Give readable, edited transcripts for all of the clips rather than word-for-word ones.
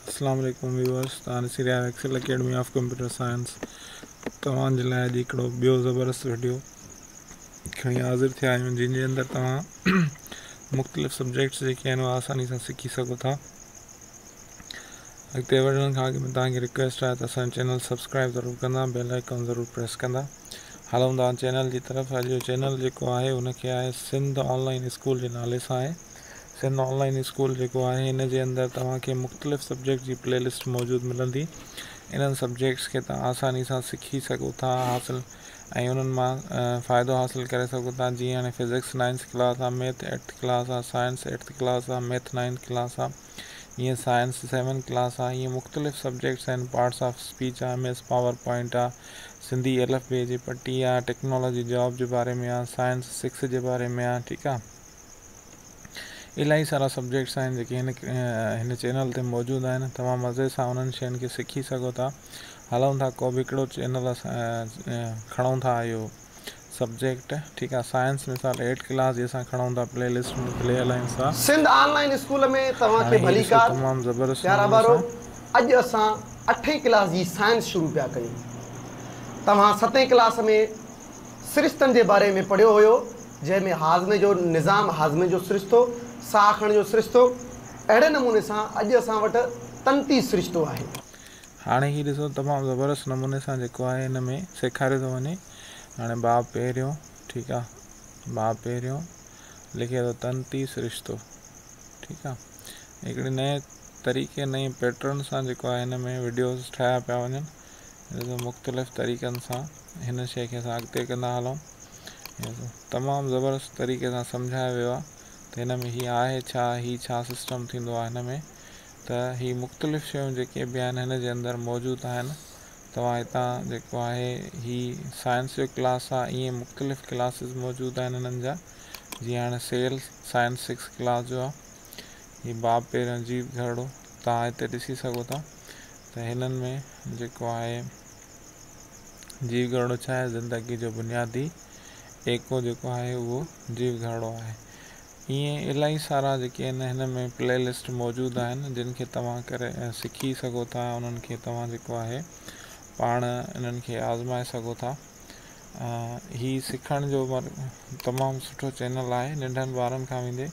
अस्सलाम वालेकुम व्यूअर्स, तव्हां ॾिसी रहिया आहियो Excel academy of computer science. तव्हांजे लाइ अॼु हिकिड़ो ॿियो ज़बरदस्त वीडियो खणी हाज़िर थिया आहियूं, जंहिंजे अंदरि तव्हां मुख़्तलिफ़ सब्जेक्ट्स जेके आहिनि उहे आसानी सां सिखी सघो था। अॻिते वधण खां अॻु में तव्हांखे रिक्वेस्ट आहे त असांजो चैनल सब्सक्राइब ज़रूरु कंदा, बेल आइकॉन ज़रूरु प्रेस कंदा। हलूं था चैनल जी तरफ़। अॼु चैनल जेको आहे उनखे आहे सिंध ऑनलाइन स्कूल जे नाले सां आहे। सिंध ऑनलाइन स्कूल जेको आहे इन जे अंदरि तव्हांखे मुख़्तलिफ़ सब्जेक्ट जी प्ले लिस्ट मौजूदु मिलंदी। इन्हनि सब्जेक्ट्स खे तव्हां आसानी सां सिखी सघो था हासिल ऐं उन्हनि मां फ़ाइदो हासिल करे सघो था। जीअं हाणे फिज़िक्स 9th class आहे, मैथ 8th class आहे, साइंस 8th class आहे, मैथ 9th class आहे, ईअं साइंस 7th class आहे। ईअं मुख़्तलिफ़ सब्जेक्ट्स आहिनि। पार्ट्स ऑफ स्पीच आहे, एम एस पावर पॉइंट आहे, सिंधी एल एफ बी जी पट्टी आहे, टेक्नोलॉजी जॉब जे बारे में आहे, साइंस 6 जे बारे में आहे। ठीकु आहे, इलाही सारा सब्जेक्ट्स आहिनि जेके हिन चैनल ते मौजूदु आहिनि। तव्हां मज़े सां उन्हनि शयुनि खे सिखी सघो था। हलूं था को बि हिकिड़ो चैनल असां खणूं था इहो सब्जेक्ट। ठीकु आहे, साइंस मिसाल 8th class जी असां खणूं था, प्ले लिस्ट में प्ले हलायूं था। सिंध ऑनलाइन स्कूल में तव्हांखे भलीकार। तमामु ज़बरदस्त प्यारा ॿारो, अॼु असां 8th class जी साइंस शुरू पिया कयूं। तव्हां 7th class में सृष्टनि जे बारे में पढ़ियो हुयो, जंहिंमें हाज़मे जो निज़ाम, हाज़मे जो सृष्टो, साह खणण जो सृष्टो। अहिड़े नमूने सां अॼु असां वटि तंती सृष्टो आहे। हाणे हीअ ॾिसो तमामु ज़बरदस्त नमूने सां जेको आहे हिन में सेखारियो थो वञे। हाणे बाब पहिरियों, ठीकु आहे, बाब पहिरियों लिखे थो तंती सृष्टो। ठीकु आहे, हिकिड़ी नए तरीक़े नए पैटर्न सां जेको आहे हिन में वीडियोज़ ठाहिया पिया वञनि। ॾिसो मुख़्तलिफ़ तरीक़नि सां हिन शइ खे असां अॻिते कंदा हलूं। तमामु ज़बरदस्त तरीक़े सां सम्झायो वियो आहे त हिन में हीअ आहे छा, हीअ छा सिस्टम थींदो आहे हिन में। त हीअ मुख़्तलिफ़ शयूं जेके बि आहिनि हिन जे अंदरि मौजूदु आहिनि। तव्हां हितां जेको आहे हीअ साइंस जो क्लास आहे, ईअं मुख़्तलिफ़ क्लासिस मौजूदु आहिनि हिननि जा। जीअं हाणे सेल साइंस 6 क्लास जो आहे, हीअ बाब पहिरियों जीव घरड़ो तव्हां हिते ॾिसी सघो था। त हिननि में जेको आहे जीव घरड़ो छा आहे, ज़िंदगी जो बुनियादी एको जेको आहे उहो जीव घरड़ो आहे। ईअं इलाही सारा जेके आहिनि हिन में प्ले लिस्ट मौजूदु आहिनि, जिन खे तव्हां करे सिखी सघो था। उन्हनि खे तव्हां जेको आहे पाण इन्हनि खे आज़माए सघो था। हीअ सिखण जो तमामु सुठो चैनल आहे। नंढनि ॿारनि खां वेंदे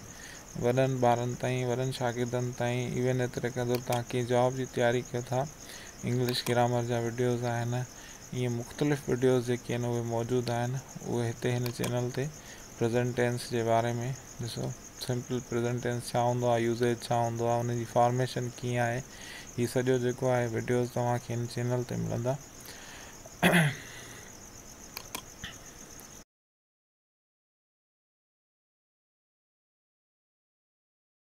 वॾनि ॿारनि ताईं, वॾनि शागिर्दनि ताईं, इवन एतिरे क़दुरु तव्हां कंहिं जॉब जी तयारी कयो था, इंग्लिश ग्रामर जा वीडियोज़ आहिनि, ईअं मुख़्तलिफ़ वीडियोज़ जेके आहिनि उहे मौजूदु आहिनि। उहे हिते हिन चैनल ते प्रेजेंट टेंस जे बारे में ॾिसो, सिंपल प्रेजेंट टेंस छा हूंदो आहे, यूज़ेज छा हूंदो आहे, उनजी फॉर्मेशन कीअं आहे, हीअ सॼो जेको आहे वीडियोज़ तव्हांखे हिन चैनल ते मिलंदा।